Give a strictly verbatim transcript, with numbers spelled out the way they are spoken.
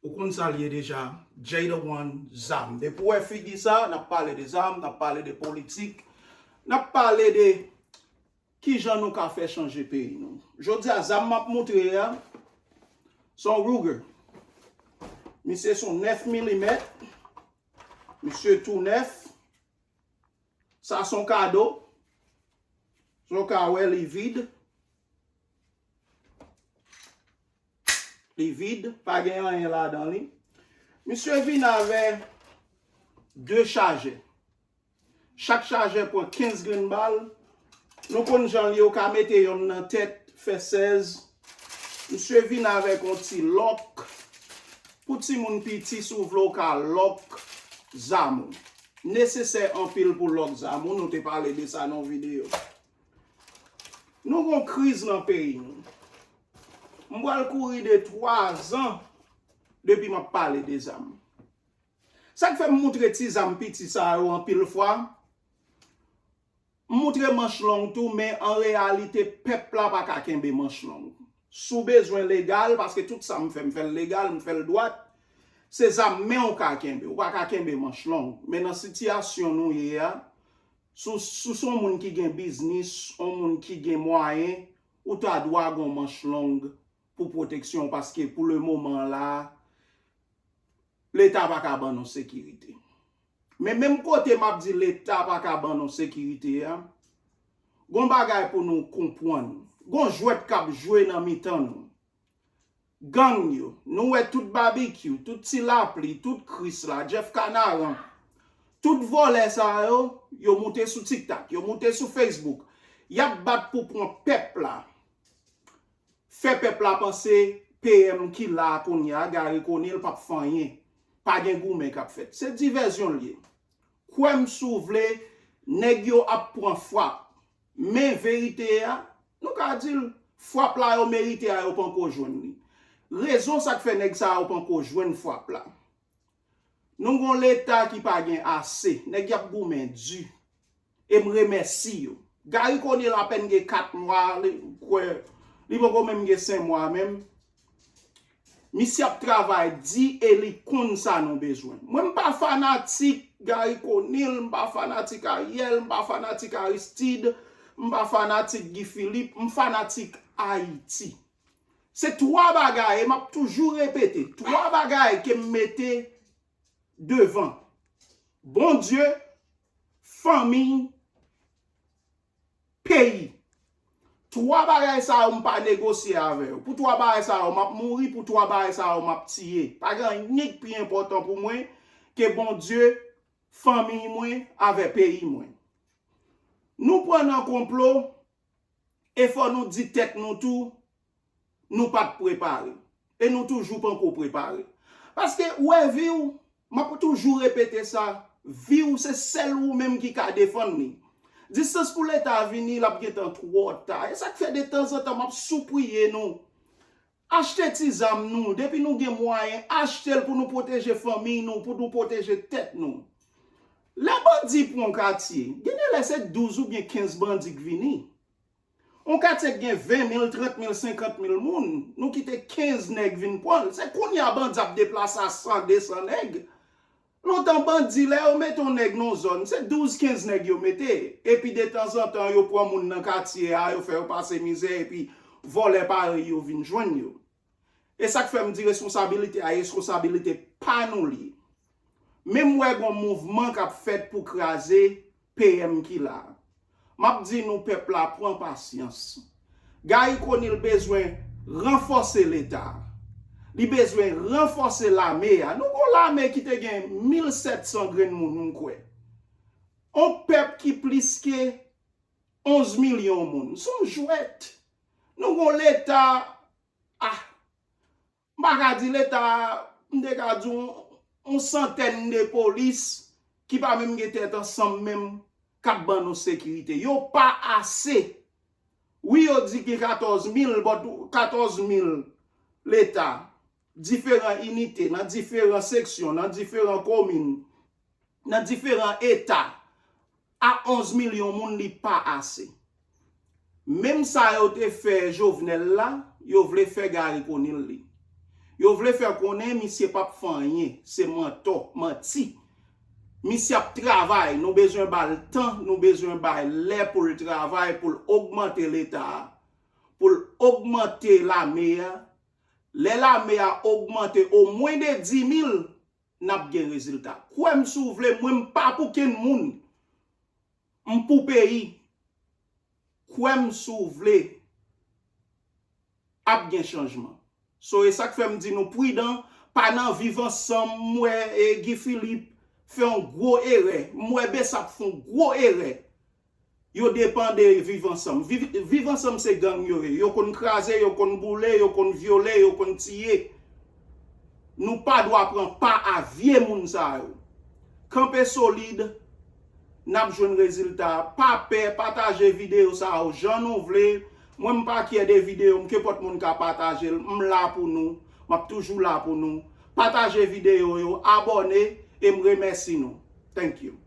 Ou konn sa l ye deja, Jada One, zam. Depi w wè figi sa, n ap pale de zam, n ap pale de politik, n ap pale de kijan nou ka fè chanje peyi nou. Jodi a, zam m ap moutre a, se yon Ruger. Misye se yon nèf milimèt. Misye tou nèf. Sa se yon kado. Jan w ka wè, li vid. Li vid, pa gen anyen ladan li. Misye vin avè de chajè. Chak chajè pran kenz grenn bal. Nou konn jan l ye, ou ka mete yonn nan tèt, fè sèz. Misye vin avèk yon ti lòk. Pou timoun piti, si w vle, w ka lòk zam ou. Nesesè anpil pou lòk zam ou, nou te pale de sa nan yon videyo. Nou gon kriz nan peyi nou. M pral kouri de twa zan depi m ap pale de zam. Sa k fè m moutre ti zam piti sa yo anpil fwa, m moutre manch long tou, men an reyalite, pèp la pa ka kenbe manch long. Si w bezwen legal, paske tout sa m fè, m fè l legal, m fè l dwat, se zam men w ka kenbe, ou pa ka kenbe manch long. Men nan sitiyasyon nou ye a, si w, si w se yon moun ki gen biznis, yon moun ki gen mwayen, ou ta dwa gen yon manch long pou pwoteksyon w, paske pou le moman la, Leta pa ka ban nou sekirite. Men menm kote m ap di Leta pa ka ban nou sekirite a, gon bagay pou nou konprann. Gon jwèt k ap jwe nan mitan nou. Gang yo, nou wè tout Babekyou, tout Ti Lapli, tout Krisla, Jeff Kanaran, tout vòlè sa yo, yo moute sou TikTok, yo moute sou Facebook. Y ap bat pou pran pèp la. Fè pèp la panse P M ki la kounye a, Garry Conille p ap fè anyen. Pa gen goumen k ap fèt. Se divèzyon l ye. Kwè m si w vle, nèg yo ap pran frap. Men verite a, nou ka di l, frap la yo merite a, yo panko jwenn li. Rezon sa k fè nèg sa yo panko jwenn frap la. Nou gon Leta ki pa gen ase. Nèg y ap goumen di. E m remèsi yo. Garry Conille apèn gen kat mwa, li, kwè, li poko menm gen senk mwa menm. Misye ap travay di e li konn sa nou bezwen. Mwen, m pa fanatik Garry Conille, m pa fanatik Ariel, m pa fanatik Aristide, m pa fanatik Guy Philippe, m fanatik Ayiti. Se twa bagay, e m ap toujou repete, twa bagay ke m mete devan. Bondye, fanmi, peyi. Twa bagay sa yo m pa negosye avè yo. Pou twa bagay sa yo m ap mouri, pou twa bagay sa yo m ap tiye. Pa gen anyen k pi enpòtan pou mwen ke Bondye, fanmi mwen, avè peyi mwen. Nou pran nan konplo, e fò nou di tèt nou tou, nou pa t prepare. E nou toujou panko prepare. Paske, ou wè, vi w, m ap toujou repete sa, vi w se sèl ou menm ki ka defann li. Distans pou Leta vini, l ap gentan twò ta. E sa k fè detanzantan m ap sipliye nou, achte ti zam nou, depi nou gen mwayen, achte l pou nou pwoteje fanmi nou, pou nou pwoteje tèt nou. Lè bandi pran yon katye, gen de lè se douz oubyen kenz bandi k vini. Yon katye k gen ven mil, trant mil, senkant mil moun, nou kite kenz nèg vin pran l. Se kounye a bandi ap deplase a san, de san nèg. Lontan bandi, lè yo mete yon nèg nan yon zòn, se douz, kenz nèg yo mete. Epi detanzantan, yo pran moun nan katye a, yo fè yo pase mizè, epi vòlè parèy yo vin jwenn yo. E sa k fè m di responsabilite a, responsabilite pa nou li ye. Men m wè gon mouvman k ap fèt pou kraze P M ki la a. M ap di nou, pèp la, pran pasyans. Garry Conille bezwen ranfòse Leta a. Li bezwen ranfòse lame a. Nou gon lame ki te gen mil sèt san grenn moun, m kwè. On pèp ki plis ke onz milyon moun. Se yon jwèt. Nou gon Leta, ah, m pa ka di Leta, m te ka di yon, yon santèn de polis ki pa menm gen tèt ansanm menm, k ap ban nou sekirite. Yo pa ase. Wi, yo di gen katòz mil, but katòz mil Leta, diferan inite, nan diferan seksyon, nan diferan komin, nan diferan eta, a onz milyon moun, li pa ase. Menm sa yo te fè Jovenel la, yo vle fè Garry Conille li. Yo vle fè konnen misye p ap fè anyen, se mantò, manti. Misye ap travay, nou bezwen ba l tan, nou bezwen ba l lè pou l travay, pou l ogmante Leta a, pou l ogmante lame a. Lè lame a ogmante omwen de dis mil, n ap gen rezilta. Kwè m si w vle, mwen m pa pou kenn moun. M pou peyi. Kwè m si w vle, ap gen chanjman. So, e sa k fè m di nou pridan, pa nan Viv Ansanm, m wè e, Guy Philippe fè yon gwo erè. M wè Bessap fè yon gwo erè. Yo depann de Viv Ansanm. Viv, Viv Ansanm se gang yo ye. Yo konn kraze, yo konn boule, yo konn vyole, yo konn tiye. Nou pa dwa pran pa a vye moun sa yo. Kanpe solid, n ap jwenn rezilta. Pa pè, pataje videyo sa yo jan nou vle. Mwen, m pa kyè de videyo m, kenpòt moun ka pataje l. M la pou nou. M ap toujou la pou nou. Pataje videyo yo, abòne, e m remèsi nou. Thank you.